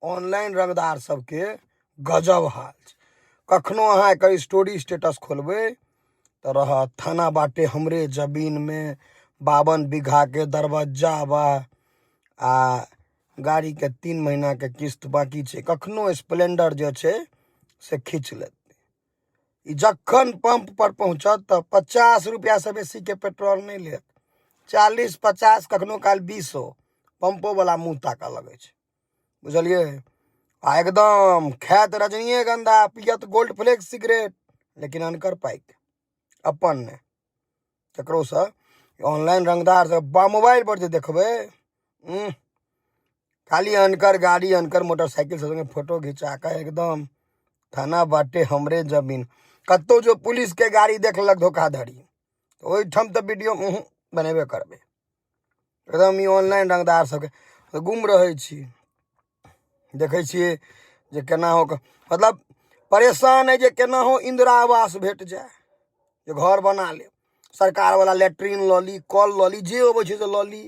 Online रंगदार सबके गजब हाल छै। कखनो अहाँ एकर स्टोरी स्टेटस खोलबै तऽ रहत थाना बाटे हमरे जमीनमे 52 बीघाके दरवज्जा बा आ गाड़ीके 3 महीनाके किस्त बाकी छै। कखनो स्प्लेंडर जे छै से खींच लेत। ई जखन पंप पर पहुँचत तऽ 50 रुपैआसँ बेसीके पेट्रोल नहि लेत। 40 50 कखनो काल 20 पंपोवला मुँह ताकऽ लगै छै, बुझलियै? आ एकदम खायत रजनीएगंधा, पियत गोल्ड फ्लेक्स सिगरेट, लेकिन अनकर पाइके, अपन नहि ककरोसँ। ऑनलाइन रंगदार सब बा मोबाइल पर जे देखबै, खाली अनकर गाड़ी, अनकर मोटरसाइकिल सब संगे फोटो घिचा कऽ एकदम थाना बाटे हमरे जमीन। कतहु जो पुलिसके गाड़ी देखलक धोखाधड़ी, तऽ ओहिठाम तऽ वीडियो बनेबे करबै। एकदम ई ऑनलाइन रंगदार सबके तऽ गुम रहै छी। देखै छियै जे केना हो कऽ, मतलब परेशान अइ जे केना हो इन्दिरा आवास भेट जाय, जे घर बना लेब। सरकारवला लैट्रिन लऽ ली, कल लऽ ली, जे अबै छै से लऽ ली।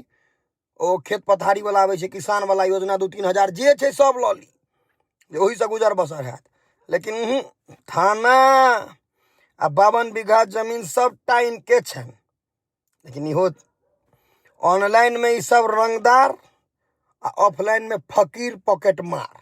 ओ खेत पथारीवला आबै छै, किसानवला योजना 2-3 हजार जे छै सब लऽ ली, जे ओहिसँ गुजर बसर हैत। लेकिन उहूँ, थाना आ 52 बीघा जमीन सबटा इनके छनि। लेकिन इहो ऑनलाइनमे ई सब रंगदार आ ऑफलाइनमे फकीर पॉकेट मार।